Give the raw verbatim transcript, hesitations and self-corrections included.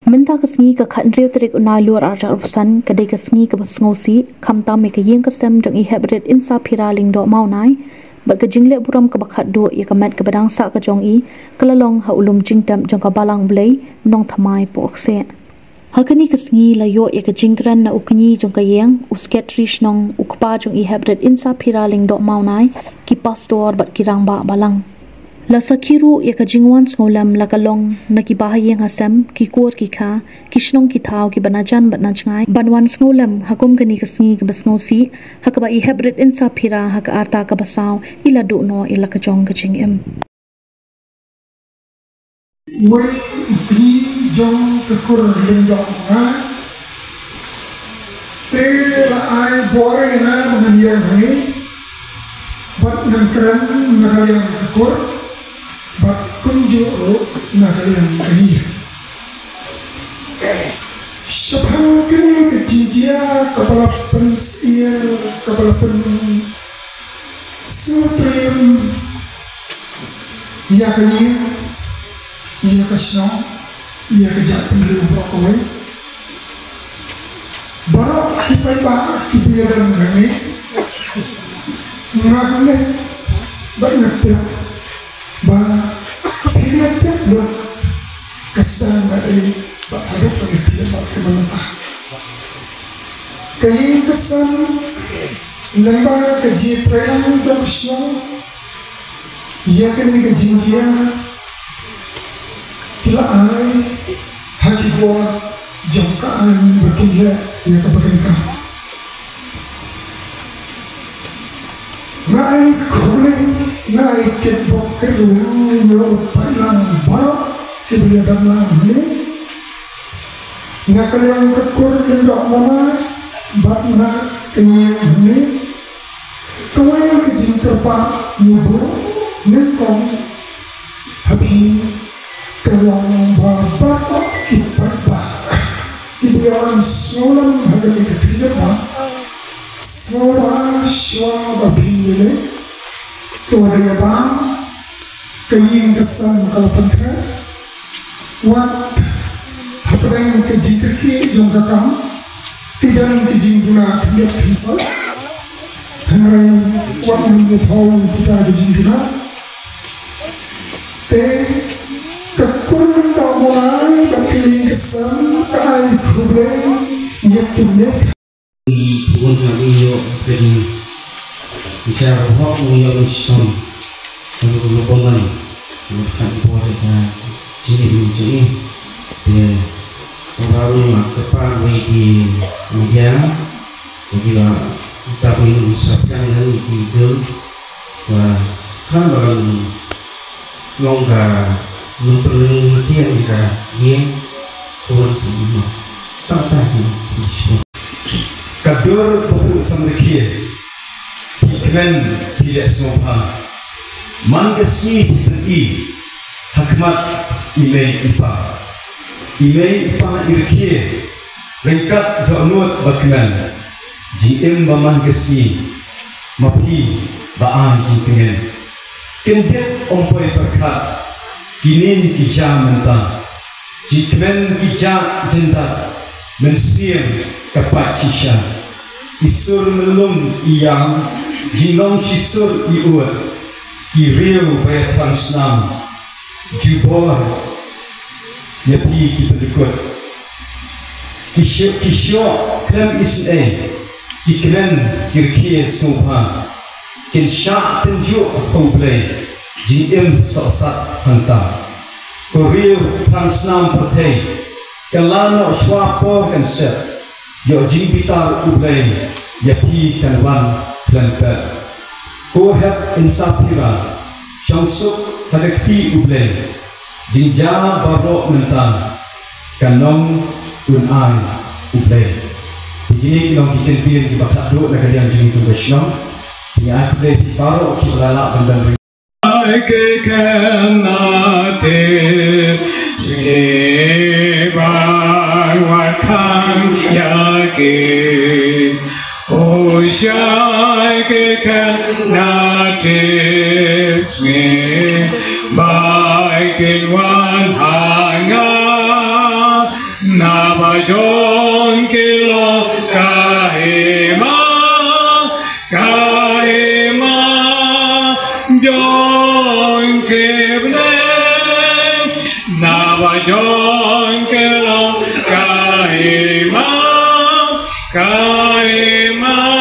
Mynta ka sngi ka khathynriew tarik u Naiïur arhajar arphew san ka dei ka sngi kaba sngewsih, khamtam ïa ka ïing ka sem jong i Heprit Insaphira Lyngdoh Mawnai, bad ka jingleh burom kaba khatduh ïa ka met kaba dang sah ka jong i, ka la long ha u lum jingtep jong ka Balang Blei, Nongthymmai Pohkseh. Ha kane ka sngi la ïoh ïa ka jingkren na u kñi jong ka ïing, u Secretary Shnong, u kpa jong i Heprit Insaphira Lyngdoh Mawnai, ki pastor bad ki rangbah balang. La sakhi ruh ïa ka jingwan sngewlem la ka long na ki bahaïing hasem, ki kur ki kha, ki shnong ki thaw kiba na jan bad na jngai, ban wan sngewlem ha kum kane ka sngi kaba sngewsih, ha kaba i Heprit Insaphira ha ka rta kaba saw i la duh noh ïa la ka jong ka jingim. Wei u kñi jong ka kur Lyngdoh Mawnai te la ai bor ïa nga ba ngan ïeng hangne bad ngan kren na ka liang ka kur bad kumjuh ruh na ka liang ka ïing. Shaphang kane ka jingjia kaba la pynsyier, kaba la pyn sngewtriem ïa ka ïing, ïa ka shnong, ïa ka jaitbynriew baroh kawei. Baroh ki paidbah kiba ïadon hangne, nga ngeit bad nga tip ba phi la tip lut ka sdang ba dei bad haduh ba dei phi la bad ka mynta. Ka ïing ka sem lyngba ka jingtrei jong ka shnong ïa kane ka jingjia ki la ai ha ki bor jong ka aiñ ba kin leh ïa kaba kin kam. Nga ai khublei, nga ai kitbok kitrwiang ïa u paidlang baroh kiba ïadon lang hangne na ka liang ka kur Lyngdoh Mawnai bad na ka ïing hangne. Kawei ka jingkyrpad ngi buh nyngkong ha phi ka long ba baroh ki paidbah kiba ïa wan sngewlem ha kane ka khlieh ba sngewbha shuwa ba phin ïaleit, to da ïa ba ka ïing ka sem ka la pynkhreh. Wat hapdeng ka jingkyrkieh jong ka kam ki don ki jingduna khyndiat khynsaw. Hynrei wat nym ïathaw kita ki jingduna. Te ka kur Lyngdoh Mawnai bad ka ïing ka sem ka ai khublei ïa kine. Bun kali ïoh kren bichar hok, ïoh mission. Lalu lu bonan lu khan bor ka jingim jingim. Te orang ma kepal wei di media. Jadi la tapi sapyang dan di dul. Wa khan barang long ka nongpynlong mynsiem ka ïing khun. Tata ki ka dur ba pu samrkhie. Phi kmen phi leh sngewbha. Man ka sngi phi pyni ha khmat i mei i pa. I mei i pa i rkhie ryngkat dohnud ba kmen. Jingim ba man ka sngi ma phi ba ai jingtngen. Kyndit ym poi pyrkhat kine ki jia mynta. Jingkmen ki jah jyndat mynsiem ka pait shisha. I sur myllung i ïang jinglong shisur i ut. Ki riew ba ïathrang snam jubor ïa phi ki pynlukut. Ki shoh ki shoh khlem isynei ki kren ki rkhie sngewbha. Kin shah tynjuh ha U Blei jingim sohsat hangta. Ko riew thrang snam pyrthei ka la noh shuwa por kan set. Ïoh jingbitar U Blei ïa phi kan wan khlem pep. Ko Hep Insaphira shong suk ha ka kti U Blei. Jingjia baroh mynta kan ym un ai U Blei. Kine ki long ki kyntien kiba khatduh na ka liang jong ka shnong. Phi ai khublei phi baroh kiba la lah ban don. Ai ke kan na te sne ban wa kan ya ke. O shai ke kan na te sne bai kin wan ha nga. Naba jong ki long ka hima, ka hima jong ki bneng. Naba jong ki long ka hima, ka hima